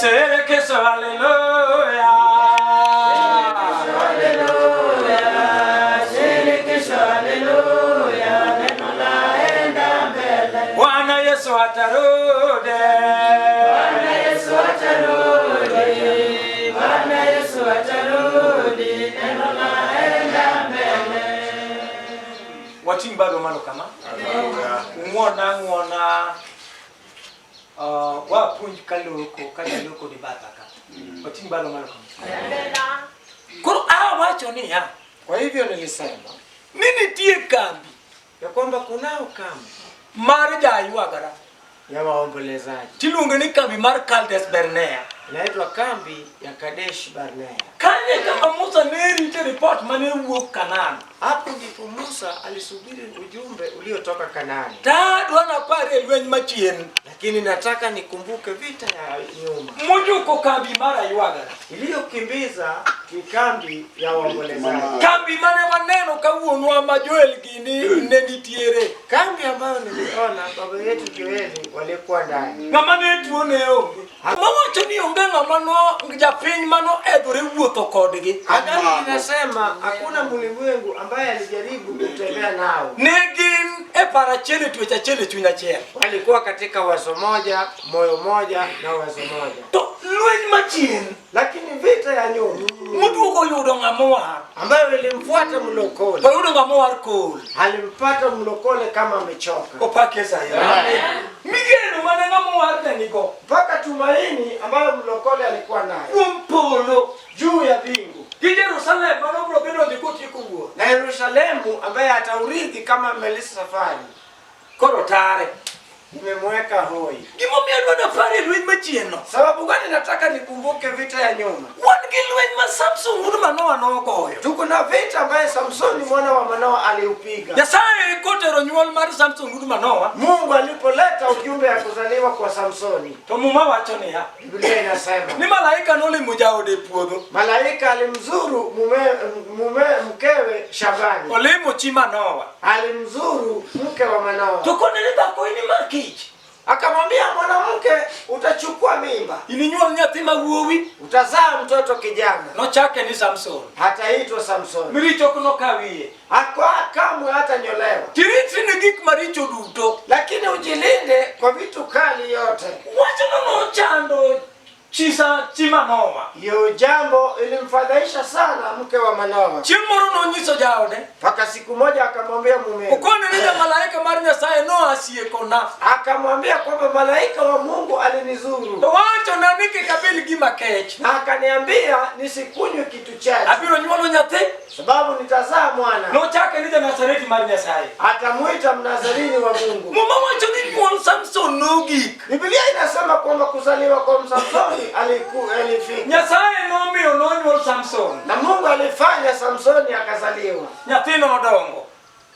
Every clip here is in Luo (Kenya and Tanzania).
Shirikisho, haleluya. Bwana Yesu atarudi. Bwana Yesu atarudi, Bwana Yesu atarudi, neno laenda mbele. Wating' bado malo kama. Ng'wona ng'wona wapuonj kaloko ka jaloko ni batha ka. Wating' bado malo kama. Koro awacho niya, Kwa hivyo nilisema ni nitie kambi ya kwamba kunao kambi mar jaywagara ya waombolezaji tiluonge ni kambi mar Kadesh Barnea. inaitwa kambi ya Kadesh Barnea. Kanye kama Musa ne rito ripot mane wuok Kanaan. Hapo ndipo Musa alisubiri ujumbe uliotoka Kanaani, Tadwa napar e lweny machien lakini nataka nikumbuke vita ya nyuma mojuko kambi mar aywagara. iliyokimbiza kambi ya waombolezaji, Kambi mane waneno kawuonwa ma Joel gini ne nitiere. kambi ambayo niliona baba yetu Joeli walikuwa ndani. Ng'ama ne tuo ne onge. Mawacho ni onge ng'ama no japiny mano edhore wuotho kodgi. Agano linasema hakuna mlimwengu ambaye alijaribu kutembea nao. Ne gin e paro achiel e twech achiel e chuny achiel. Walikuwa katika wazo moja, moyo moja na wazo moja. To lweny machien Lakini vita ya nyuma moduogo yudo ng'ama owar. ambayo ilimfuata mlokole, To yudo ng'ama owar kool. alimpata mlokole kama amechoka, Opak Nyasaye. Migeno mane ng'ama owar ne nigo mpaka tumaini ambayo mlokole alikuwa nayo kuom polo juu ya mbingu gi Jerusalem mane obiro bedo kotieko wuoth. na Yerusalemu ambaye ataurithi kama amemaliza safari, Koro tare. imemweka hoi. Gimomiyo adwa napar e lweny machien no. Sababu gani nataka nikumbuke vita ya nyuma? Wan gi lweny ma Samson wuod Manoa nogoyo. Tuko na vita ambaye Samsoni mwana wa Manoa aliupiga. Nyasaye kotero nyuol mar Samson wuod Manoa Mungu alipoleta ujumbe ya kuzaliwa kwa Samsoni, to Muma wacho niya Biblia inasema ni malaika nolimo jaode e puodho malaika alimzuru mume mkewe shambani, olimo chi Manoa alimzuru mke wa Manoa, to kone ni dhako in ima kich akamwambia mwanamke, utachukua mimba, ininyuol nyathi ma wuowi utazaa mtoto kijana, nochake ni Samson hataitwa Samsoni, miricho ok nokawiye akwa kamwe hatanyolewa, tiritri ne gik maricho duto lakini ujilinde kwa vitu kali yote. wachno nochando chisa chi Manoa Hiyo jambo ilimfadhaisha sana mke wa Manoa, chieng' moro nonyiso jaode mpaka siku moja akamwambia mumewe, okone ni jamalaika mar Nyasaye noa siekona akamwambia kwamba malaika wa Mungu alinizuru to wachona ni kik abil gima kech na akaniambia nisikunywe kitu chache, abiro nyuolo nyathi sababu nitazaa mwana, nochake ni janazareti mar Nyasaye atamwita Mnazarini wa Mungu. Muma wacho ni nyuol Samson nogik Biblia inasema kwamba kuzaliwa kwa Samsoni alifika Nyasaye nomiyo nonyuol Samson na Mungu alifanya Samsoni akazaliwa, nyathi nodongo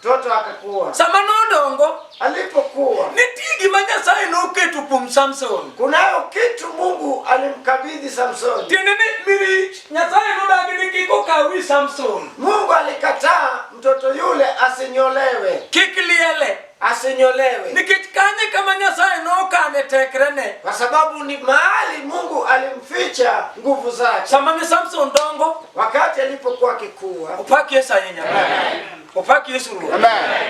mtoto akakua. sama nodongo Alipokuwa nitie gima Nyasaye noketo kuom Samson kunayo kitu Mungu alimkabidhi Samsoni. tiende ni mirich Nyasaye nodagi ni kik okaw wi Samson Mungu alikataa mtoto yule asinyolewe, kik liele asinyolewe nikech kanye kama Nyasaye nokane tekrene kwa sababu ni mahali Mungu alimficha nguvu zake. sama ne Samson dongo Wakati alipokuwa akikua, opak Yesu ahinya opak Yesu Ruoth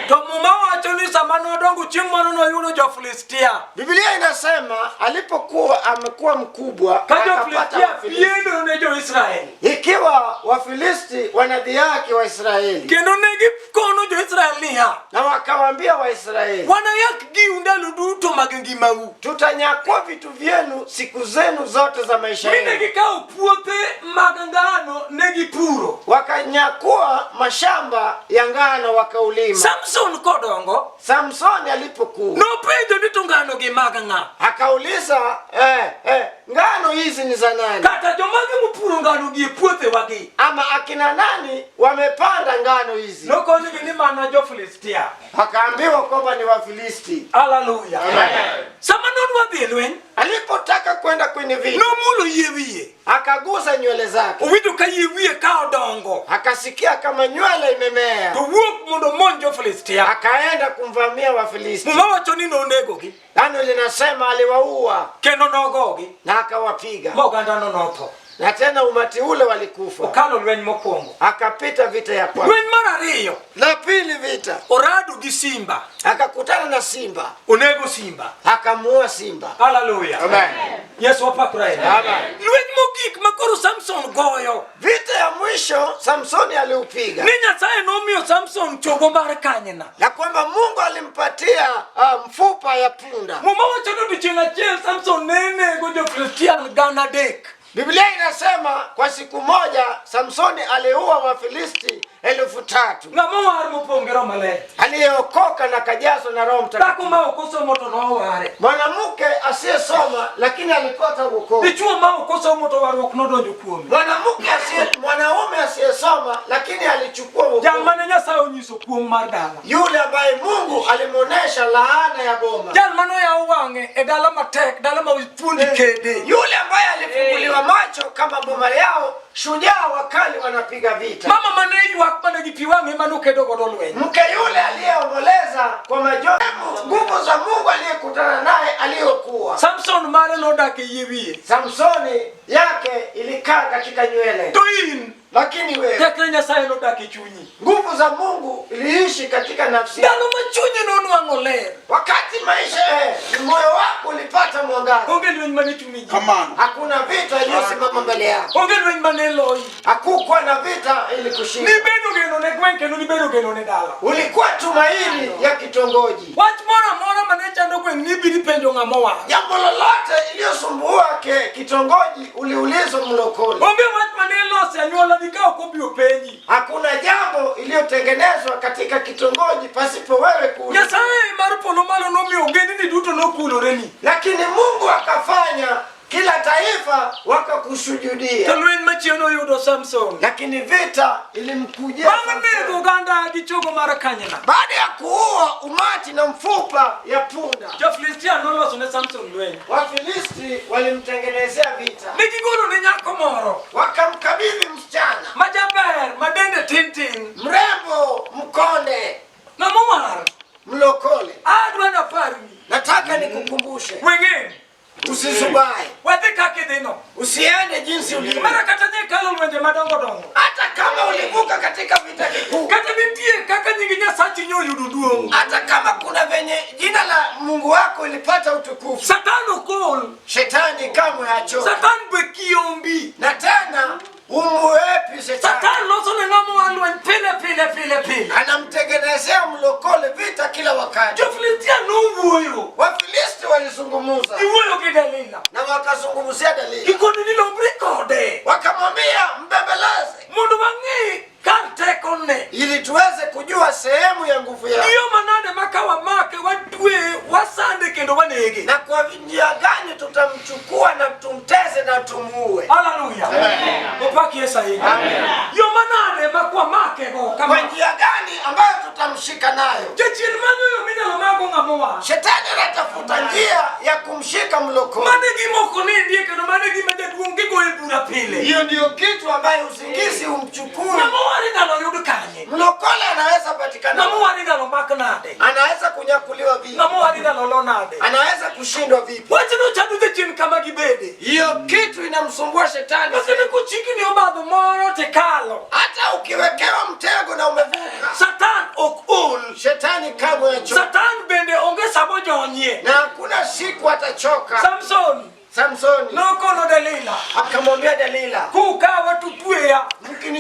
to Muma wacho ni sama nodongo chieng' moro noyudo jo-Filistia Biblia inasema alipokuwa amekuwa mkubwa ka akapata jo-Filistia Wafilisti. piendo ne jo-Israel Ikiwa Wafilisti wanadhihaki Waisraeli kendo ne gikono jo-Israel niya na wakawaambia Waisraeli, wanayak giu ndalo duto mag ngimau tutanyakua vitu vyenu siku zenu zote za maisha mi ne yenu. gikawo puothe mag ngano ne gipuro Wakanyakua mashamba ya ngano wakaulima. Samson kodongo Samsoni alipokuwa nopenjo ni to ngano gi mag ng'a akauliza, ngano hizi ni za nani? kata jomage mopuro ngano gi e puothewagi Ama akina nani wamepanda ngano hizi? nokonigi ni mana jo-Filistia Akaambiwa kwamba ni Wafilisti. haleluya sama nodwa dhi e lweny Alipotaka kwenda kwenye vita, nomulo yie wiye akagusa nywele zake, owinjo ka yie wiye ka odongo akasikia kama nywele imemea, to wuok mondo omonj jo-Filistia akaenda kumvamia Wafilisti. Muma wacho ni nonegogi Neno linasema Inasema aliwaua Kendo nogogi. Na akawapiga. Ma ogandano notho. Na tena umati ule walikufa. Okalo lweny mokwongo. Akapita vita ya kwanza. Lweny mar ariyo. La pili vita. Orado gi simba. Akakutana na simba. Onego simba. Akamuua simba. Haleluya. Amen. Yesu opakre. Amen. Lweny mogik ma koro Samson goyo. Vita ya mwisho Samsoni aliupiga. Ni Nyasaye nomiyo Samson chogo mar kanyna. Na kwamba Mungu alimpatia mfupa ya punda. Muma wacho ni odiechieng' achiel Samson ne nego jo-Filistia 300. Biblia inasema kwa siku moja Samsoni aliua Wafilisti 3,000. Ng'ama owar mopong' gi Roho Maler. Aliyeokoka na kajazwa na Roho Dhako Mtakatifu. ma ok osomo to noware. Mwanamke asiyesoma lakini alipata wokovu. Dichuo ma ok osomo to warruok nodonjo kuome. Mwanamke asiye mwanaume asiyesoma lakini alichukua Jal wokovu. mane Nyasaye onyiso kuong' mar dala. Yule ambaye Mungu alimuonesha laana ya boma. Jal manoyawo wang'e e dala matek, dala ma thuondi kede. Yule ambaye alifunguliwa macho kama boma yao, shujaa wakali wanapiga vita. Mama mane ywak mane gi pi wang'e manokedo godo lweny. Mke yule aliyeomboleza kwa majonzi, nguvu za Mungu aliyekutana naye aliyokuwa. Samson mare nodak e yie wiye. Samsoni yake ilikaa katika nywele. To in Lakini wewe tekre Nyasaye nodak e chunyi. nguvu za Mungu iliishi katika nafsi yako. Ndalo ma chunyi nonwang'o ler. Wakati maisha moyo wako ulipata mwangaza. Onge lweny mane chunyi ji. Hakuna vita iliyosimama mbele yako. Onge lweny mane loyi. Hakukuwa na vita ili kushinda. Nibedo geno ne gweng' kendo nibedo geno ne dala. Ulikuwa tumaini ya kitongoji. Wach moro amora mane chando gweng' nibiro ipenjo ng'ama owar. Jambo lolote iliyosumbua kitongoji uliulizwa mlokole. Onge wach mane ilose anyuola ni ka ok obi openji. Hakuna jambo iliyotengenezwa katika kitongoji pasipo wewe kuuliza. Nyasaye mar polo malo nomiyo ogendini duto nokuloreni. Lakini Mungu akafanya kila taifa wakakusujudia. To lweny machien oyudo Samson. Lakini vita ilimkujia Bang' Samson. nego oganda gi chogo mar kanyna. Baada ya kuua umati na mfupa ya punda, Jo-Filistia noloso ne Samson lweny. Wafilisti walimtengenezea vita, Ne gigolo ne nyako moro wakamkabidhi msichana ma jaber ma dende tin tin. mrembo, mkonde, Ng'ama owar. mlokole. Adwa naparni. Nataka nikukumbushe, Weng'e. usizubae, Wadhi kaka idhino. usiende jinsi ulivyo. Mara kata ne kalo lwenje madongo dongo. Hata kama ulivuka katika vita vikuu, Kata nitie kaka nying Nyasachi nyoyudo duong'. hata kama kuna venye jina la Mungu wako ilipata utukufu, Satan ok ol. shetani kamwe hachoki, Satan be kiombi. na tena umuepi shetani. Satan loso ne ng'ama owar lweny pile pile pile pile. Anamtengenezea mlokole vita kila wakati. Jo-Filistia nowuoyo. Wafilisti walizungumza Giwuoyo gi Delila. na wakazungumzia Dalila, Gikoni ni lomri kode. wakamwambia mbembeleze, Mondo wang'e kar tekone. ili tuweze kujua sehemu ya nguvu yake Iyo manade ma ka wamake watweye wasande kendo wanege. na kwa njia gani tutamchukua na tumteze na tumuue. Haleluya. Opak Yesu ahinya. Yo manade ma kwamake go Kwa kama. njia gani ambayo tutamshika nayo? Jachien manyo yo minyalo mako ng'ama owar. Shetani anatafuta njia ya kumshika mlokole. Mane gima ok onindie kendo mane gima jaduong' gigoye bura pile. Hiyo ndiyo kitu ambayo usingizi umchukui. Ng'ama owar inyalo yud kanye? Mlokole anaweza patikana, Ng'ama owar inyalo mak nade? anaweza kunyakuliwa vipi? Ng'ama owar inyalo lo nade? Anaweza kushindwa vipi? Wachno chando jachien kama gibede. Hiyo kitu inamsumbua shetani. Lakini kochikni obadho moro tikalo. Hata ukiwekewa mtego na umevuka, Satan ok ol. shetani kamwe hachoki, Satan bende onge samojonyie. na hakuna siku atachoka. Samson Samsoni nokono Delila. akamwambia Dalila, Kukawa tutweya.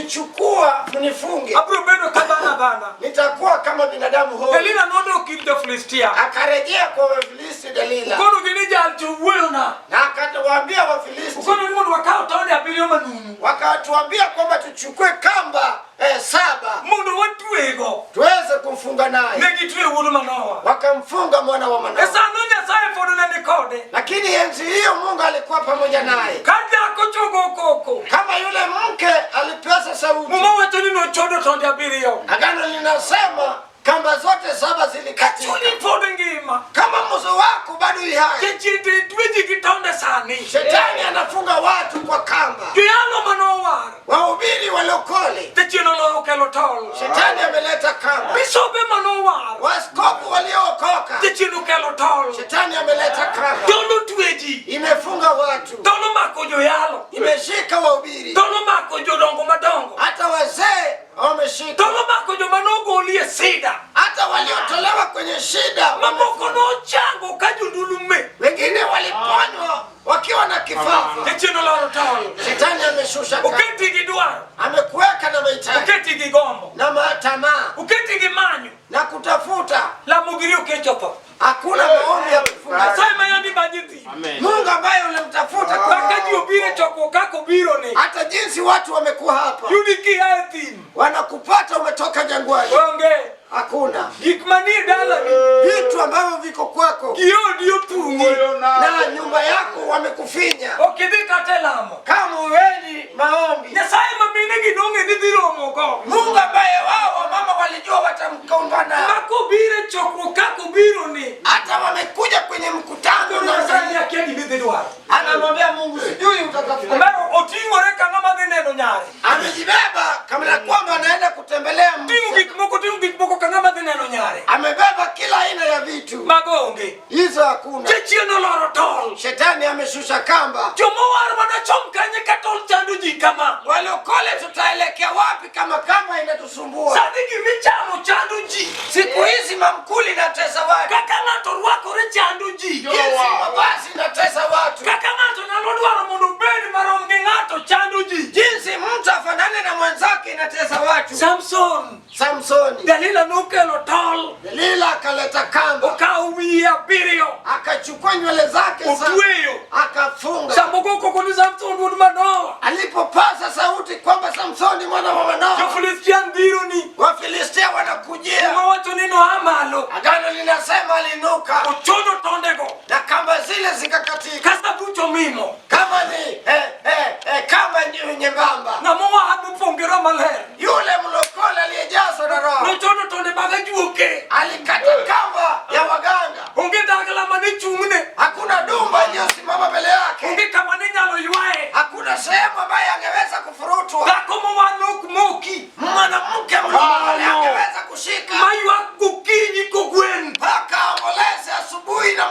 mkinichukua mnifunge, Abiro bedo ka dhano adhana. nitakuwa kama binadamu hoi. Delila nodok ir jo-Filistia. Akarejea kwa Wafilisti Dalila Kono gini jal to wuoyona. na akawaambia Wafilisti, Kono ni mondo wakaw tonde abiriyo manumu. wakatuambia kwamba tuchukue kamba 7 Mondo watwego. tuweze kumfunga naye. Ne gitweyo wuod Manoa. Wakamfunga mwana wa E Manoa, sano Nyasaye pod ne ni kode. lakini enzi hiyo Mungu alikuwa pamoja naye. Ka dhako chogo koko. Kama yule mke alipaza sauti, Muma wacho ni nochodo tonde abiriyo. agano linasema kamba zote 7 zilikatika. Chunyi pod ngima. Kama muzo wako bado bado hai. Jachien to twe ji gi tonde sani. Shetani anafunga watu kwa kamba. Joyalo manowar. Wahubiri walokole, Jachien oloro kelo tol. shetani ameleta kamba. Bisobe manowar. Waskofu waliookoka, Jachien okelo tol. shetani ameleta kamba. Tol otwe ji. Imefunga watu, Tol omako joyalo. imeshika wahubiri, Tol omako jodongo madongo. hata wazee wameshika, Tol omako joma nogolie sida. hata waliotolewa kwenye shida. Mamoko nochango ka jondulume. Wengine waliponywa wakiwa na kifafa. Jachien oloro tol. Shetani ameshusha kamba, Oketi gi dwaro. amekuweka na mahitaji Oketi gi gombo. na matamaa Oketi gi manyo. na kutafuta. Lamo giri okecho tho. Hakuna maombi ya kufunga. Nyasaye ma yandi manyi thim. Mungu ambaye ulimtafuta kwa Kaka ji obiro e chokruok kaka obiro ni. hata jinsi watu wamekuwa hapa Yudi kia e thim. wanakupata umetoka jangwani, Onge. hakuna Gik manie dalani. vitu ambavyo viko kwako Giodi othung'i. na nyumba yako wamekufinya. Ok idhi kata e lamo. Kama uweni maombi, Nyasaye ma minegi nong'e ni dhi romogo. Mungu ambaye wao wamama walijua watamkumbana, Ma kobiro e chokruok kaka obiro ni. hata wamekuja kwenye mkutano Koro na Nyasaye ni akia gima idhi dwaro. anamwambia Mungu, sijui utatafuta. Omero oting'ore ka ng'ama dhi neno nyare. Amejibeba kama kwamba anaenda kutembelea Ting'o mtu. gik moko, ting'o gik moko ka ng'ama dhi neno nyare. Amebeba kila aina ya vitu, Mago onge. hizo hakuna. Jachien oloro tol. Shetani ameshusha kamba. Jomowar manachom kanye ka tol chando ji kama. Walokole tutaelekea wapi kama kamba inatusumbua? Sani gimichamo chando ji. Siku hizi mamkuli inatesa watu, Kaka ng'ato rwakore chando ji. jinsi mavazi inatesa watu, Kaka ng'ato nyalo dwaro mondo obed marom gi ng'ato chando ji. jinsi mtu afanane na mwenzake inatesa watu. Samson, Samsoni, Dalila nokelo tol. Delila akaleta kamba, Okawo wiye abiriyo. akachukua nywele zake Otweyo. akafunga. Sama ogo koko ni Samson wuod Manoa. Alipopaza sauti kwamba Samsoni mwana wa Manoa, Jo-Filistian biro ni. Wafilistia wanakujia. Muma wacho ni noa malo. Agano linasema aliinuka Ochodo tondego. na kamba zile zikakatika Ka sabuch omimo. kama ni kamba nyembamba. Ng'ama owar mopong' gi Roho Maler. Yule mlokole aliyejazwa na Roho Nochodo tonde mag ajuoke. alikata kamba ya waganga. Onge dagla mane chung'ne. Hakuna dumba iliyosimama mbele yake, Onge kama ne nyalo ywaye. hakuna sehemu ambayo angeweza kufurutwa. Dhako mowar nok moki. Mwanamke mlokole angeweza kushika Maywak gokinyi kogwen. mpaka aomboleze asubuhi na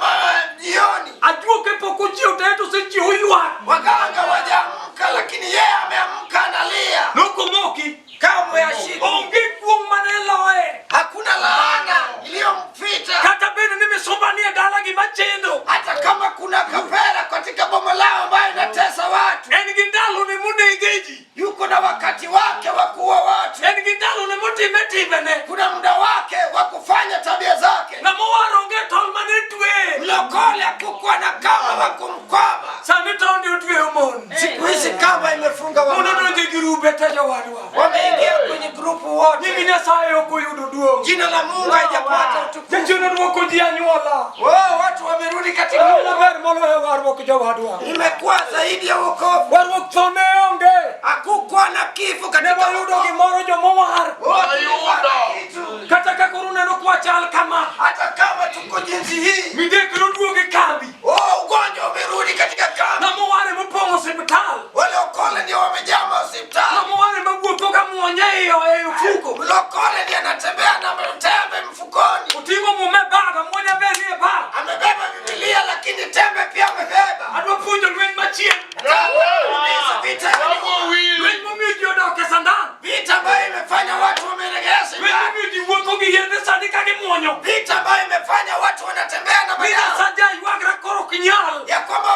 jioni. Ajuoke pok ochiew te to osechiew oywak. Waganga wajaamka, lakini yeye ameamka analia. Nokomoki. Kamwe ashiki. Onge kuong' mane loye. Hakuna laana iliyomfita, Kata bed ni misumba nie dala gima chendo. hata kama kuna kapera katika boma lao ambayo inatesa watu. En gi ndalone monege ji. Yuko na wakati wake wa kuua watu, En gi ndalone motime timbene. kuna muda wake wa kufanya tabia zake. Ng'ama owar onge tol mane tweye. Mlokole hakukuwa na kamba wa kumkwama. Sani tonde otweyo mon. Siku hizi kamba imefunga Mon wamama, odonjo e girube te jowadwa. wameingia kwenye grupu Nying wote. Nyasaye ok oyudo duong'. Jina la Mungu haijapata utukufu. Jachien oduoko ji anyuola. Oh, watu wamerudi katika Anyuola ber moloyo warruok jowadwa. imekuwa zaidi ya wokovu. Warruok tho ne onge. Hakukuwa na kifo Ne katika wayudo wokovu. gimoro jomowar. Wote tulipata kitu. Kata ka koro uneno kwachal kama. Hata kama tuko jinsi hii, Midekre oduogo e kambi. oh, ugonjwa umerudi katika kambi. Ng'ama owar emopong'o osiptal. Waliokole ndio wamejaa mahospitali. Ng'ama owar ema wuotho ka muonye e ofuko. Mlokole ndiye anatembea na tembe mfukoni, Oting'o muma e bag, amuonya be nie bag. amebeba Biblia lakini tembe pia amebeba. Adwa puonjo lweny machien. Kurudisha vita ya nyuma. Lweny momiyo ji odok e sandan. Vita ambayo imefanya watu wameregea Lweny sindano. momiyo ji wuotho gi yedhe sani ka gimuonyo. Vita ambayo imefanya watu wanatembea na Ni madawa Nyasaye ywagra koro ok nyal. ya kwamba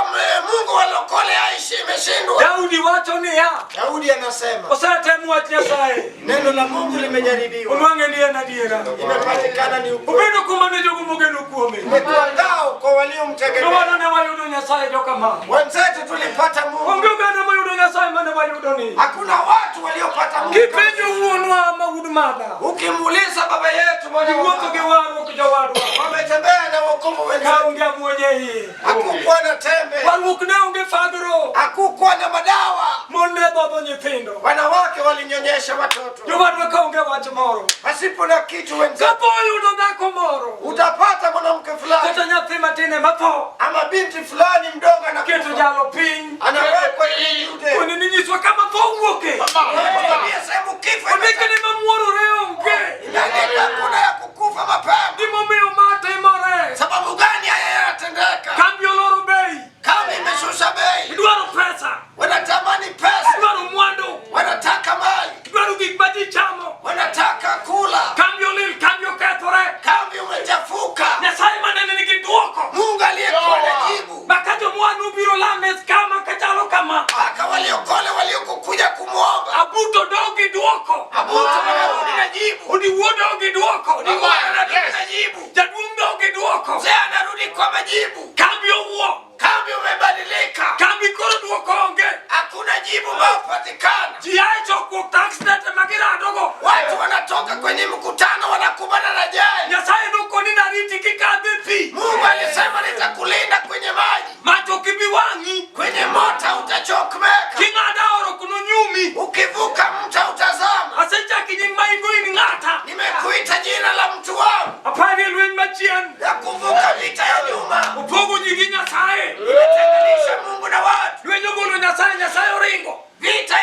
Mungu walokole aishi imeshindwa. Daudi wacho niya, Daudi anasema osetem wach Nyasaye. neno la Mungu limejaribiwa, Onwang'e ni en adiera. imepatikana ni ukweli, Obedo kuma ne jogo mogeno kuome. imekuwa ngao kwa waliomtegemea. Nowano ne wayudo Nyasaye jokama. Wenzetu tulipata Mungu, Onge oganda moyudo Nyasaye mane wayudo ni. hakuna watu waliopata Mungu. Kipenjo wuonwa ma wuod madha. Ukimuuliza baba yetu mwana wa Giwuotho gi baba, warruok jowadwa. wametembea na wokovu Ka wenzetu, onge amuonya e iye. hakukuwa na tembe, Warruok ne onge fagro. hakukuwa na madawa, Mon ne dhodho nyithindo. wanawake Wanawake walinyonyesha watoto Jowadwa ka onge wach moro. pasipo na kitu. Wenzako Kapo oyudo dhako moro. utapata mwanamke fulani Kata nyathi matin ema tho. ama binti fulani mdogo Keto anakufa, jalo piny. anawekwa ili yude. Koni ninyiswa kama tho wuoke. Nakwambia sehemu kifo Ondike ni mamuorore onge. imeandikwa, hakuna ya kukufa mapema. Gimomiyo ma timore. Sababu gani haya yanatendeka? Kambi oloro bei. Kama imeshusha bei, Idwaro pesa. wanatamani pesa, Idwaro mwandu. wanataka mali, Idwaro gik ma ji chamo. wanataka kula. Kambi olil, kambi okethore. Kambi umechafuka. Nyasaye manene nigi duoko. Mungu aliyekuwa na jibu Maka jomwa nobiro lame kama kachalo kama. mpaka waliokole waliokukuja kumwomba Abuto dog gi duoko. Abuto wanarudi na jibu, Odiwuo dog gi duoko. Odiwuor anarudi na jibu, Jaduong' dog gi duoko. mzee anarudi kwa majibu. Kambi owuo. Kambi umebadilika, Kambi koro duoko onge. hakuna jibu mapatikana. Ji ae chokruok to accident ema giradogo. Watu wanatoka kwenye mkutano wanakumbana na ajali. Nyasaye nokoni nariti kikadho e pi. Mungu alisema nitakulinda kwenye maji, Mach ok ibi wang'i. kwenye moto utachomeka, King'ado aora ok nonyumi. ukivuka mto utazama. Asechaki nying ma in go in ng'ata. Nimekuita jina la mtu wangu Aparie lweny machien. ya kuvuka vita ya nyuma, Opogo ji gi Nyasaye. imetenganisha Mungu na watu. Lweny ogolo Nyasaye, Nyasaye oringo. Vita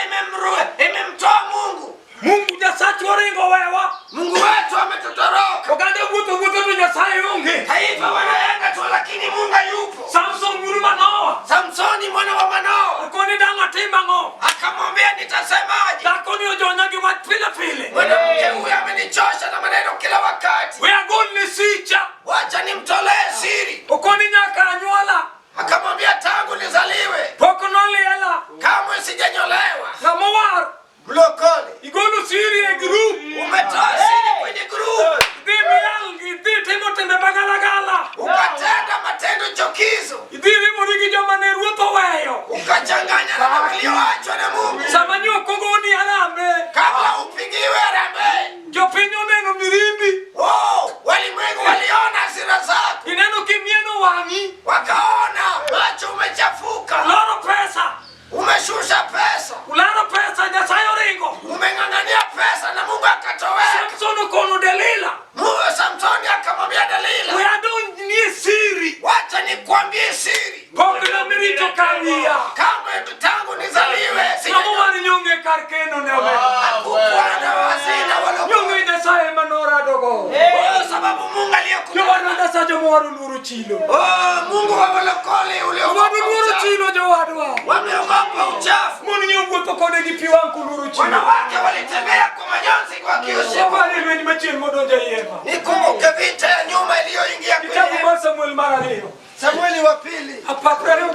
imemtoa Mungu. Mungu Nyasachu oringo wewa. Mungu wetu ametutoroka. Oganda wuotho wuotho to Nyasaye onge. Taifa wanaenda tu, lakini Mungu hayupo. Samson wuod Manoa. Samsoni mwana wa Manoa Okoni dang' atim ang'o? akamwambia, nitasemaje? Dhakoni ojonya gi wach pile pile. Mwanamke huyu amenichosha na maneno kila wakati, We agolne sicha. wacha nimtolee siri. Okoni nyaka anyuola. Akamwambia, tangu nizaliwe Pok noliela. kamwe sijanyolewa. Ng'ama war. Mlokole, Igolo siri e grup. umetoa siri kwenye grupu, Idhi miel, idhi timo timbe magalagala. ukatenda matendo chokizo, Idhi riwori gi joma ne ruoth oweyo. ukachanganya na walioachwa na Mungu. Sama nyo okogoni harambee, Kabla upigiwe harambee, jopiny oneno mirimbi. oh, walimwengu waliona hasira zako, Gineno kimieno wang'i. wakaona macho umechafuka, Loro pesa. umeshusha pesa, Ularo pesa, Nyasaye oringo. umeng'ang'ania pesa na Mungu akatoweka. Samson okono Delila. Mungu Samsoni akamwambia Delila, We adonjnie siri. wacha nikwambie siri, Pok nomiricho kawiya. kamwe tangu nizaliwe Ng'ama sija war nyonge kar keno ne omera. hakukuwa na hazina wala Nyonge Nyasaye manoradogo. Oh, sababu Mungu aliyekuwa Jowadwa Nyasaye jomowar oluoro chilo. Oh, Mungu wa walokole uliogopa Jowadwa oluoro uchafu. chilo jowadwa. Wameogopa uchafu. Mon nyo wuotho kode gi pi wang' koluoro chilo. Wanawake walitembea kwa majonzi wakiusiku. Aparo lweny machien modonjo e hema. Nikumbuke vita ya nyuma iliyoingia kwenye Kitabu hema. mar Samuel mar ariyo. Samueli wa pili 21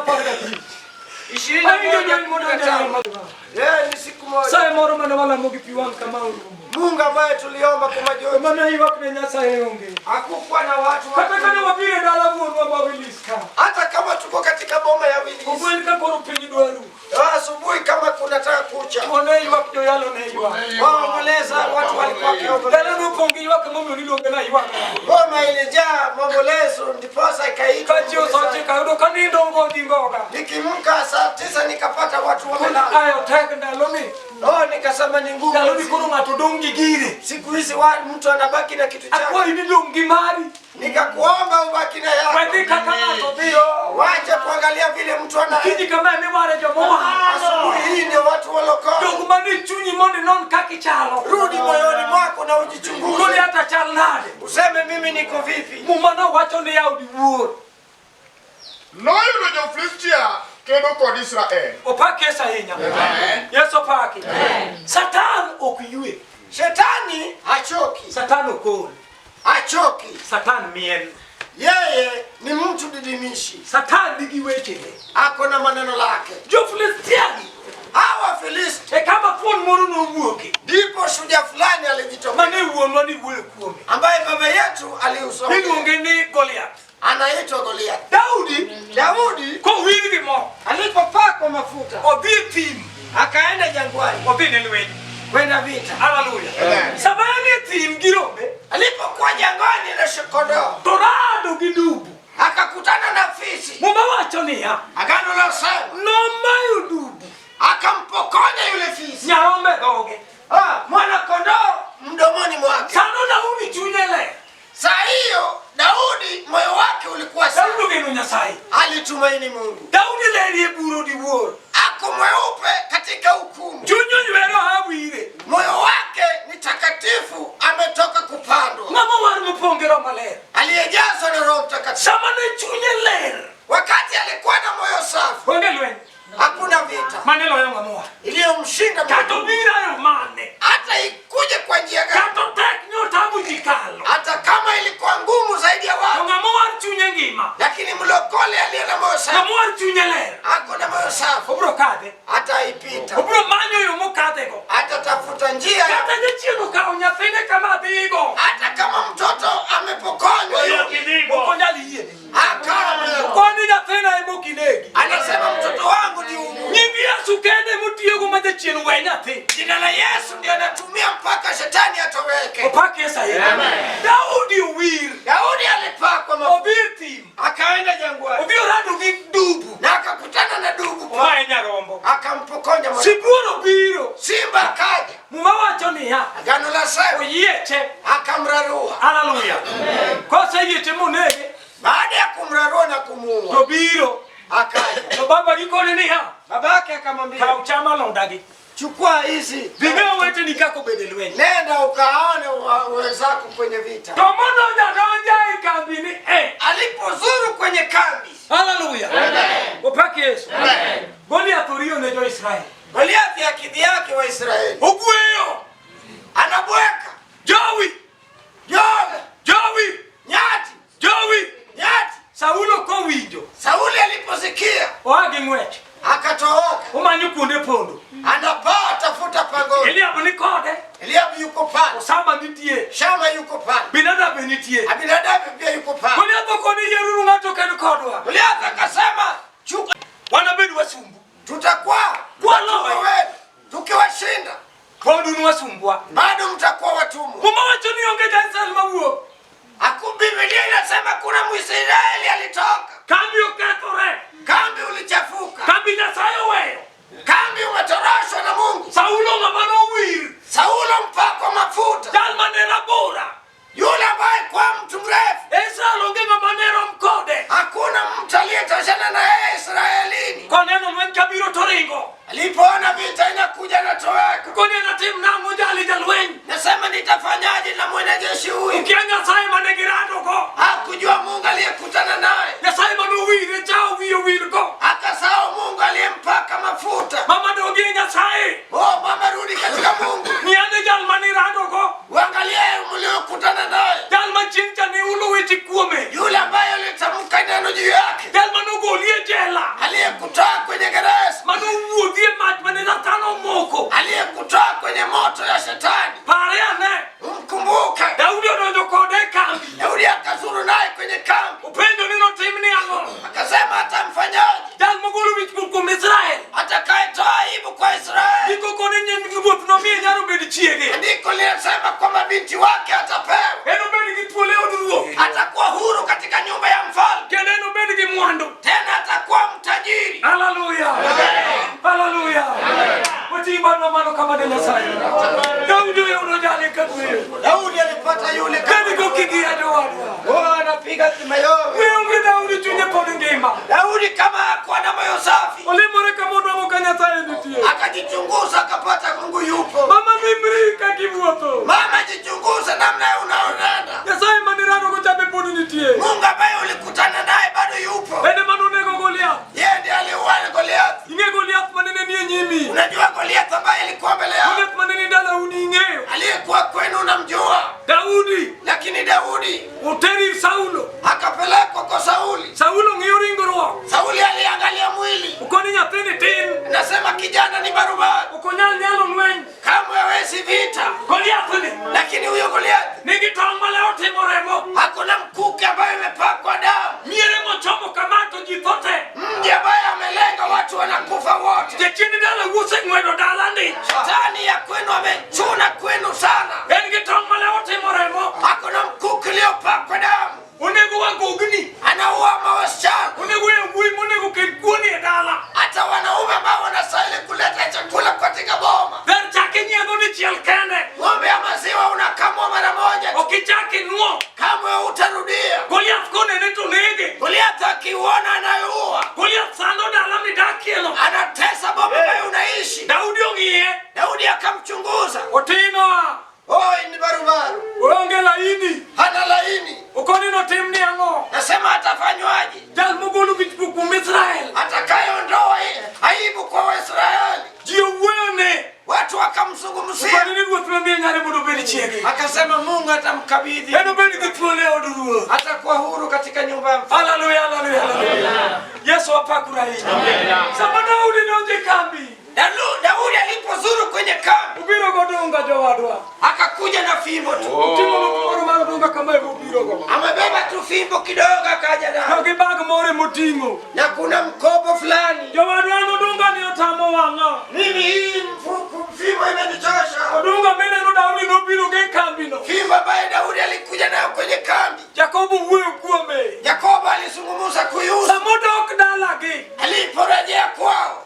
15. 21 Awinjo lweny modonjo e hema. Yeah, ni siku moja. Saye moro mane walamo gi pi wang' kama orumo. Mungu ambaye tuliomba kwa majonzi. Mane ywak ne Nyasaye onge. Hakukuwa na watu Kata wa kane wabiro e dala wuonwa ma Willis ka. hata kama tuko katika boma ya Willis. Ogwen ka koro piny dwa ru. Asubuhi kama kunataka kucha. One ywak joyalo ne ywak. Waomboleza, watu walikuwa wakiomboleza. Dala nopong' gi ywak momiyo niluonge na ywak. Boma ilijaa maombolezo ndiposa ikaitwa. Ka ji oseochiko ayudo ka nindo ngogi ngoga. Nikimka saa 9 nikapata watu wamelala. Ayo tek ndaloni. Oh, nikasema ni ngumu. Ndaloni koro ng'ato dong' gi gire. Siku hizi mtu anabaki na kitu chake. Akwayi ni dong' gi mari. Nikakuomba ubaki na yako. Wedhi kaka ng'ato dhiyo. Wacha kuangalia vile mtu ana. Kinyi kama miware jomowar. Asubuhi hii ndio watu walokole. Dog mane chunyi mondo inon kaka ichalo. Rudi moyoni mwako na Koni ujichunguze. hata chal nade. Useme mimi niko vipi? Muma nowacho ni yaw diwuor. Noyudo jo-Filistia kedo kod Israel. Opak Yesu ahinya. Yesu opaki. Satan ok ywe. Shetani hachoki. Satan ok ol. Hachoki. Satan mien. Yeye ni mtu didimishi. Satan nigi wechene. Ako na maneno lake. Jo-Filistia gi Hawa Filisti, e kama thuon moro nowuoke ndipo shujaa fulani alijitokeza mane wuonwa ni wuoyo kuome. ambaye baba yetu aliusoma. Iluonge ni Goliath. Anaitwa Goliath. Daudi Daudi kowir gi mo alipopakwa mafuta odhi e thim akaenda jangwani odhi ne lweny. kwenda vita. Haleluya. Amen. Sama en e thim gi rombe Alipokuwa jangwani na kondoo to rado gi dubu. akakutana na fisi. Muma wacho niya Agano la sema nomayo dubu. Akampokonya yule fisi. Nyarombe dhoge. Ah, mwana kondoo mdomoni mwake. Sano Daudi chunye ler. Saa hiyo Daudi moyo wake ulikuwa safi. Daudi ogeno Nyasaye. Alitumaini Mungu. Daudi ler e buro diwuor. Ako mweupe katika hukumu. Chuny oywero hawire. Moyo wake ni takatifu, ametoka kupandwa. Ng'ama war mopong' gi Roho Maler. Aliyejazwa na Roho Mtakatifu. Sama ne chunye ler. Wakati alikuwa na moyo safi, Onge lweny. hakuna vita Mane loyo ng'ama war. iliyomshinda Kata Mungu. obiro e mane. Hata ikuje kwa njia gani, Kata otek ni otamo ji kalo. hata kama ilikuwa ngumu zaidi ya To watu, ng'ama war chunye ngima. lakini mlokole aliye na moyo safi, Ng'ama war chunye ler. ako na moyo safi, Obiro kadhe. hataipita, Obiro manyo yo mokadhego. hatatafuta njia, Kata jachien okawo nyathine kama dhigo. hata kama mtoto amepokonywa yule, Ok onyal yiene. akame. Koni nyathina ema ok inegi. Anasema mtoto wangu ni umu. Nying Yesu kende motiyogo ma jachien we nyathi. Jina la Yesu ndiyo anatumia mpaka shetani atoweke. Opak Yesu ahinya. Daudi owir. Daudi alipakwa mafuta, Odhi e thim. akaenda jangwani Odhi orado gi dubu. na akakutana na dubu, Omaye nyarombo. akampokonya mwana. Sibuor obiro. Simba akaja, Muma wacho niya. agano la sema, Oyieche. akamrarua. Haleluya. Koseyieche monege Baada ya kumrarua na kumuua, to biro. akaja To baba gikone niya. babake akamwambia, Kaw cham alodagi. chukua hizi, Dhi ne oweteni kaka obedo e lweny. nenda ukaone wenzako kwenye vita. To modonjo adonja e kambi ni e. Alipozuru kwenye kambi, Haleluya. Opak Yesu. Goliath oriyo ne jo-Israel. Goliathi akidhi yake Waisraeli, Ogweyo. anabweka Jowi. joga, Jowi. nyati, Jowi. nyati. Saulo kowinjo. Sauli aliposikia Oa gi ng'wech. akatoroka, Omanyo kuonde pondo. anapaa tafuta pangoni. Eliab ni kode. Eliabu yuko pale, Osama nitie. Shama yuko pale, Binadab be nitie. Abinadabu pia yuko pale. Goliath okone yieruru ng'ato ked kodwa. Goliathi akasema, chuka, Wanabed wasumbu. tutakuwa Kwaloyo. watumwa wenu, tukiwashinda Pod un wasumbwa. bado mtakuwa watumwa. Muma wacho ni onge ja-Israel mawuok. Aku Biblia inasema kuna Mwisraeli alitoka, Kambi okethore. kambi ulichafuka, Kambi Nyasaye oweyo. kambi umetoroshwa na Mungu. Saulo ng'ama nowir. Saulo mpakwa mafuta, Jal mane rabora. yule ambaye kwa mtu mrefu, Israel onge ng'ama ne rom kode. hakuna mtu aliyetoshana na yeye Israelini. Koneno lweny kabiro to ringo. Alipoona vita inakuja natoweka, Koneno tim nang'o jali jalweny. nasema nitafanyaje na mwanajeshi huyu? Okia Nyasaye mane giradogo. Hakujua Mungu aliyekutana naye, Nyasaye manowire cha wiye owilgo. akasahau Mungu aliyempaka mafuta. Mama dogie Nyasaye. Oh, mama, rudi katika Mungu, Ng'iyane jal maniradogo. uangalie mliokutana naye, Jal ma chieng' cha ne ulo weche kuome. yule ambaye ulitamka neno juu yake, Jal manogoli e jela. aliyekutoa kwenye gereza, Manowuodhi e mach mane Satan omoko. aliyekutoa kwenye moto ya shetani, Pare ane. umkumbuke. Daudi odonjo kode e kambi. Daudi akazuru naye kwenye kambi, Openjo ni notim ni ang'o. akasema atamfanyaje Jal mogolo wich kuot kuom Israel. atakayetoa aibu kwa Israeli? Ndiko koni nyi ruoth nomiye nyaro bed chiege. Andiko linasema kwamba binti wake atapewa, Enobed gi thuolo e od ruoth. atakuwa huru katika nyumba ya mfalme, Kendo enobed gi mwandu. tena atakuwa mtajiri. Haleluya. Haleluya. Oting' badwa malo kama ne Nyasaye. Daudi oyudo jali kagweyo. Daudi alipata yule Kani gokigiya jowadwa. Oh, anapiga mayowe. Weonge Daudi chunye pod ngima. Daudi kama hakuwa na moyo safi, Olimore kama ka Nyasaye nitie. akajichunguza akapata Mungu yupo. Mama nimri ka kiwuotho. Mama, jichunguze namna unaonenda. Nyasaye manirado go chabe pod nitie. Mungu ambaye ulikutana naye bado yupo. Ene manonego Goliath. Yeye ndiye aliuana Goliath. Ing'e Goliath manene nie nyimi. Unajua Goliath ambaye alikuwa mbele yao, Goliath manene dalauni ing'eyo. aliyekuwa kwenu unamjua, Daudi lakini Daudi oteri ir Saulo. akapelekwa kwa Sauli. Saulo ng'iyo ringruok. Sauli aliangalia mwili, Okoni nyathini tin. nasema kijana ni barobaro, Ok onyal nyalo lweny. kamwe hawezi vita. Goliath ni Lakini huyo Goliath nigi tong' male otimo remo. hakuna mkuki ambayo imepakwa damu, Miere mochomo kama to ji tho te. mji ambaye amelenga watu wanakufa wote. Jachien dalau oseng'wedo dalani. Shetani ya kwenu amechuna kwenu sana, En gi tong' male otimo remo. hakuna mkuki uliopakwa damu, Onego wagogni. anaua mawasichana, Onego yawuoyi monego kel kuon e dala. hata wanaume ambao wanastahili kuleta Akamkabidhi, Enobed gi thuolo e od ruoth. Atakuwa huru katika nyumba ya mfalme. Haleluya, haleluya, haleluya. Yesu wapakure ahinya. Sama Daudi donjo e kambi, Daudi alipozuru kwenye kambi, obiro godunga jowadwa. Akakuja na fimbo tu. Oting'o luth moro mar odunga kama ema obirogo. Amebeba tu fimbo kidogo akaja To nayo, gi bag moro emoting'o. Na kuna mkobo fulani. Jowadwa an odunga ni otamo wang'a. Mimi hii mfuko fimbo imenichosha. Odunga mineno Daudi nobirogo e kambino. Fimbo ambayo Daudi alikuja nayo kwenye kambi, Jakobo wuoyo kuome. Yakobo alizungumza kuihusu. Samodok dalagi, Aliporejea kwao,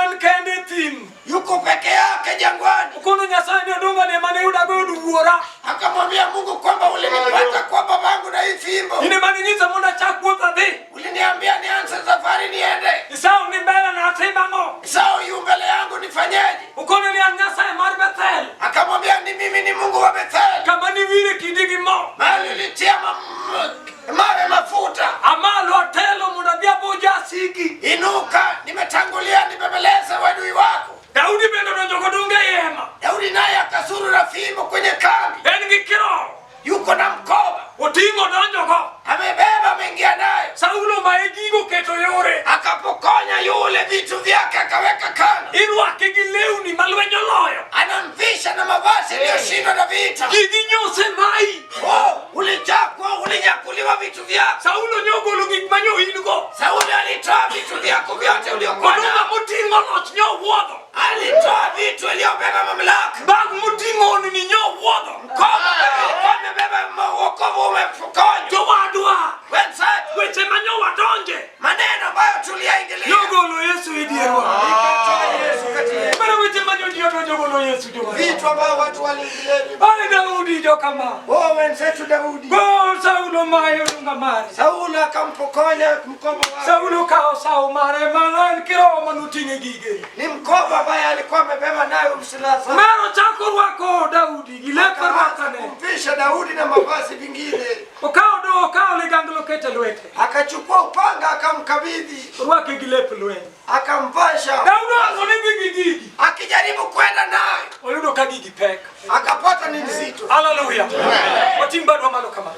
en kende e thim. Yuko peke yake jangwani. Okono Nyasaye ni odunga ni ema ne yudago e od wuora. Akamwambia Mungu kwamba ulinipata kwa babangu na hii fimbo. In ema ninyisa mondo achak wuoth adhi. Uliniambia nianze safari niende. Esau ni mbele na atim ang'o? Esau yu mbele yangu nifanyeje? Okono ni an Nyasaye mar Bethel. Akamwambia ni mimi ni Mungu wa Bethel. Kama niwire kidi gi mo. Mahali ulitia mawe mafuta. Amalo atelo mondo adhi abo jasiki. Inuka, nimetangulia nibembeleze wadui wako. Daudi bende odonjo godunga e hema. Daudi naye akazuru na fimbo kwenye kambi. En gi kirowo. Yuko na mkoba. Oting'o donjogo. Amebeba, ameingia nayo. Saulo maye gigo keto yore. Akapokonya yule vitu vyake akaweka kando. Irwake gi lewni ma lweny oloyo. Anamvisha na mavazi yaliyoshindwa na vita. Gigi nyose mai. Oh, ulichapwa, ulinyakuliwa vitu vyako. Saulo nyogolo gik manyo in go. Saulo alitoa vitu vyako vyote uliokuwa Odunga navyo. moting'o loch nyowuodho. Alitoa vitu iliyobeba mamlaka. Bag moting'o ni nyowuodho. Mkoba ulikuwa umebeba wokovu umepokonywa. Jowadwa. Wenzetu, Weche manyo wadonje. maneno ambayo tuliyaingilia. Nyogolo Yesu e dierwa. Ikatoa Yesu kati yetu. Mana weche manyo ji odonjo golo Yesu jowadwa. Vitu ambavyo watu waliingilia. Ai Daudi jokama. Oh, wenzetu Daudi. Go Saulo maye odunga mare. Saulo akampokonya mkoba wake. Saulo kawo sawo mare ma en kirowo manoting'e gige. Ni mkoba ambaye alikuwa amebeba nayo silaha zake. Mero chako rwako Daudi gi lep Akaanza rwakane. kumvisha Daudi na mavazi vingine. Okawo do okawo ligangla okete lwete. Akachukua upanga akamkabidhi, Orwake gi lep lweny. akamvasha. Daudi ohango ni dhi gi gigi. Akijaribu kwenda nayo Oyudo ka gigi pek. akapata ni nzito. Haleluya. Oting' badwa malo kama.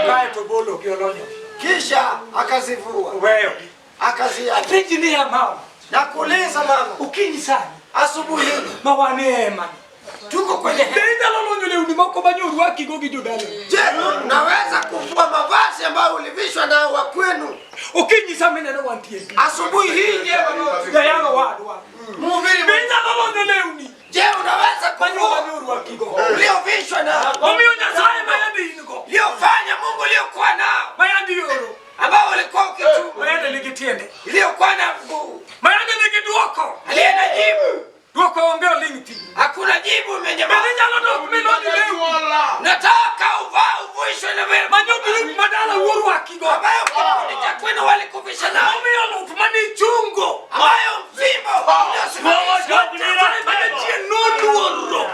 Kae to bolo gi olonyo. Kisha akazivua, Oweyo. akaziacha. Apenji niya mama. Na kuuliza mama, Okinyi sani asubuhi ma wan e hema ni. Tuko kwenye Be hema. inyalo lonyo lewni moko ma nyorwakigo gi jodala? Je, unaweza kuvua mavazi ambayo ulivishwa na wa kwenu? Okinyi sama ineno wantie. Asubuhi hii njema Jayalo wadwa. Mhubiri, Be inyalo lonyo lewni je, unaweza ma kuvua nyorwakigo? uliovishwa na Omiyo Nyasaye ma yande in go. uliofanya Mungu uliokuwa nao, Ma yande ioro. ambao ulikuwa ukituma, Ma yande nigi tiende. iliyokuwa na mguu, Ma yande nigi duoko. aliye na jibu. Duoko onge oling' thi. Hakuna jibu, Bende umenyamaza. inyalo dok milony lewni Nataka uvaa uvishwe na vile ma nyogirup madala wuorwakigo. ambayo kikundi cha kwenu walikuvisha nao, Omiyo luth manichungo. ambayo fimbo uliosimamisha. Nyasaye ma jachien noluoro.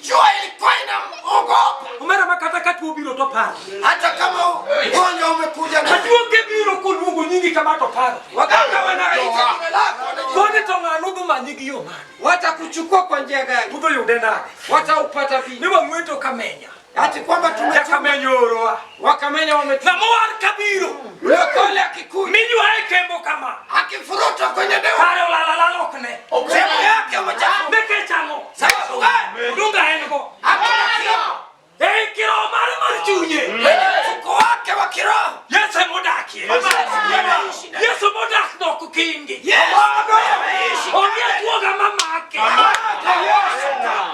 Jua ilikuwa inaogopa, Omera ma kata ka tuo biro to paro. hata kama ugonjwa umekuja na Ajuoke biro koluongo nyingi kama to paro. waganga wanaita jina lako, Koni to ng'ano dhi manyi gi yo mane? watakuchukua kwa njia gani? Budho yude nade? Wataupata vipi? Ni wang'weto kamenya. Ati kwamba tumechukua Jakamenya oorowa. wakamenya wametu Ng'ama owar kabiro. Lokole akikuja Miywaye kembo kama. akifurutwa kwenye deu, Kare olalala okne. sehemu yake umechafuka. Nikech ang'o? Sababu gani? Odunga en go. Hakuna kioo Ei kiroho mare mar chunye. kwenye mfuko wake wa kiroho. Yesu emodakie. Yesu modak nok kingi. Yesu ambaye ameishi Onge ajuoga mamake.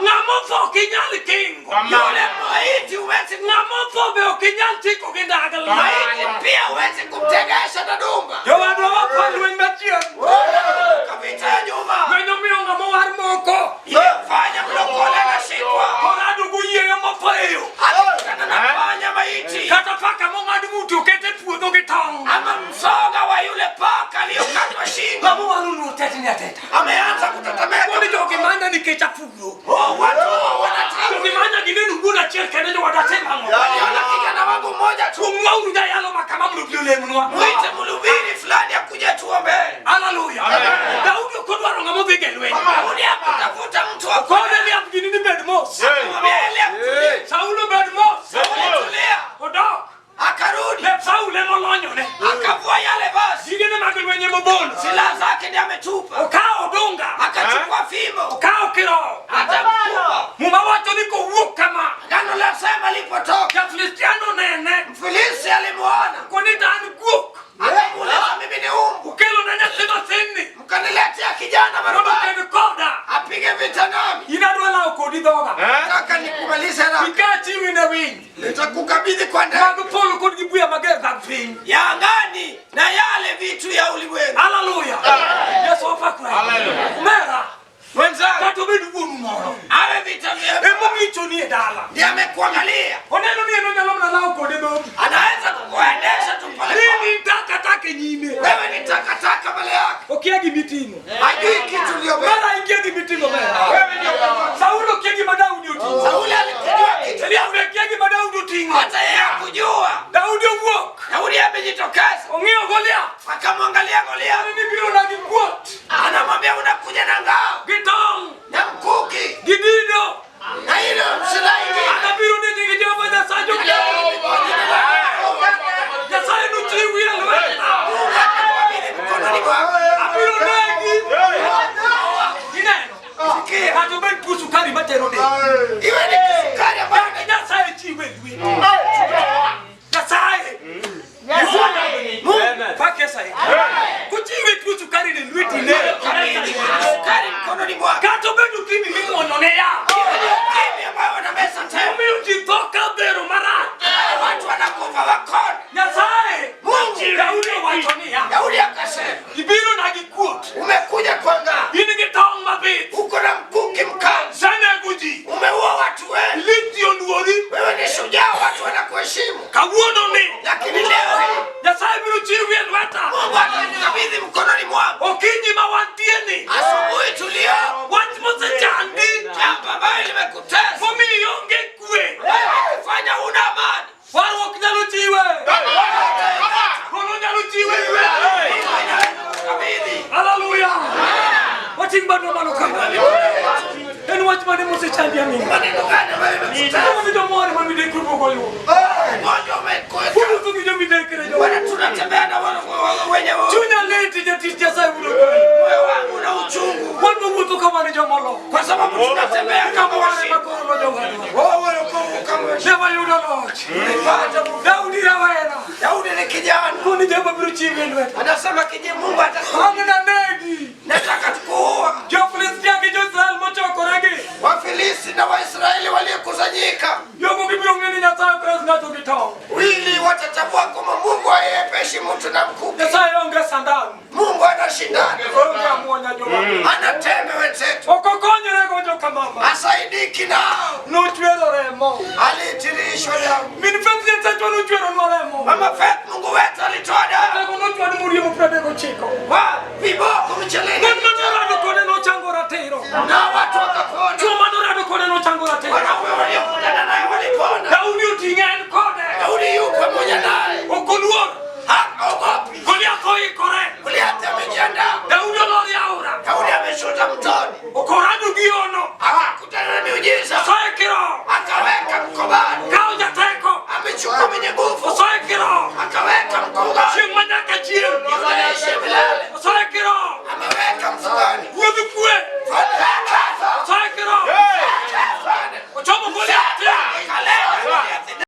Ng'ama otho ok inyal kingo. yule maiti huwezi, Ng'ama otho be ok inyal chiko gi ndagla. maiti pia huwezi kumtegesha na dumba. Jowadwa wapar lweny machien. Vita ya nyuma Lweny omiyo ng'ama owar moko. iliyofanya mlokole anashikwa, Orado goyieyo mothoeyo. akikutana na panya maiti Kata paka mong'ad ng'ute oket e puodho gi tong'. ama mzoga wa yule paka aliyokatwa shingo, Ng'ama owar oluor tetni ateta. ameanza kutetemeka. Koni jogi manya nikech apuro. Oh, watu wanataka Jogi manya gineno wuoda achiel kende jowada tim ang'o? waliona kijana wangu mmoja tu, Kuomwauru jayalo makama mondo obi olemnwa. mwite mhubiri fulani akuje tuombe. Haleluya. Daudi ok odwaro ng'ama odhi go e lweny. Daudi hakutafuta mtu wa Kone Eliab gini ni bed mos. kumwambia Eliab, Saulo bed mos. Gigene mag lweny emobolo. Silaha zake ndiye ametupa, Okawo odunga. Akachukua fimbo, Okawo kirowo. Hata mkuba. Muma wacho ni kowuok kama. Agano lasema alipotoka, Ja-Filistiano nene. Mfilisti alimuona, Koni to an guok. Akamuuliza, mimi ni umbu, Ukelo na nyathi matin-ni. Mkaniletea kijana Mondo barabara ked koda. Apige vita nami. In adwa lawo kodi dhoga. Nataka nikumalize haraka, Ika chiwi ne winy. Nitakukabidhi kwa ndege Mag polo kod gi buya mager mag piny. Ya angani na yale vitu ya ulimwengu. Haleluya. Yesu opakwe. Mera. Mwenzangu, Kata obed wuonu moro. Awe vita vyema, Emong'ichoni e dala. Ndiye amekuangalia, Oneno ni en onyalo mana lawo kode dhogi. Anaweza kukuendesha tu pole pole. Ni takataka e nyime. Wewe ni takataka mbele yake, Okia gimiting'o. Hajui kitu uliyobeba. Mera ingia gimiting'o mera. Wewe ndio umebeba. Saulo kia gima Daudi oting'o. Sauli alikujua kitu, Eliabu kia gima Daudi oting'o. Hata yeye hakujua. Daudi owuok. Daudi amejitokeza, Ong'iyo Goliath. Akamwangalia Goliath, Ni biro na gi kuot. Anamwambia unakuja na ngao Gi tong'. Na mkuki Gi dido. Na ile silaha ingine. Anabiro ni nying Jehova Nyasaye Nyasaye nochiwi e lweta. Mungu atakukabidhi mkononi mwako. Abiro negi. Ineno. Sikia. Kata obed tuo sukari matero del. Iwe ni kisukari ambayo Nyaka Nyasaye chiwe e lweti. Nyasaye. Mungu. Pak Nyasaye. Kochiwe tuo sukari ne lweti ne. Kabidhi sukari mkononi mwako. Kata obed ukimwi mimuonyo ne yath. Iwe ni ukimwi ambayo wanameza tena. Omiyo ji tho ka dhero marach. Watu wanakufa wakoni. Nyasaye. Mungu. Daudi owacho niya. Daudi akasema, Ibiro na gi kuot. Umekuja kwa ngao. In gi tong' mabith. Uko na mkuki mkali. Isenego ji. Umeua watu wengi. Lich ji oluori. Wewe ni shujaa, watu wanakuheshimu. Kawuono ni. Lakini leo hii Nyasaye biro chiwi e lweta. Mungu atakukabidhi mkononi mwangu. Okinyi ma wantie ni. Asubuhi tulio. Wach mosechandi. Jambo ambalo limekutesa. Momiyo ionge kwe. Kufanya huna amani. Warruok nyalo chiwe. Golo nyalo chiwe. Haleluya. Wating' badwa malo kama. En wach mane mosechandi aming'a? Maneno gani ambayo imekutesa? Ang'o mijomore ma midekre goyo? Ugonjwa umekuweka. Wuotho gi jomidekre jo. Bwana, tunatembea na wenye Chunya lit jatich Nyasaye wudo kodi. Moyo wangu una uchungu. Wan wawuotho kama ni joma Kwa sababu tunatembea kama wan washindi. ema koro lojo wadwa. Wao walikuwa kama washindi. Ne wayudo loch. Tulipata Daudi rawera. Daudi ni kijana. Koni Jehova biro chiwi e lweta. Anasema kije Mungu atakuwa. An nanegi. Nataka tukuua. Jo-Filistia gi Jo-Israel mochokoregi. Wafilisti na Waisraeli waliokusanyika. Jogo gibiro ng'eyo ni Nyasaye ok res ng'ato gi tong'. Wili watatambua kwamba Mungu hayepeshi mtu na mkuki. Nyasaye onge sandan. Mungu anashindana. Onge amuonya joma. Ana tembe wenzetu. Ok okonyre go joka mama. Hasaidiki nao. Nochwero remo. Alitirishwa damu. Min Faith Nyasachwa nochweronwa remo. Mama Faith, Mungu wetu alitoa damu. Tego nochwado moriemo 39.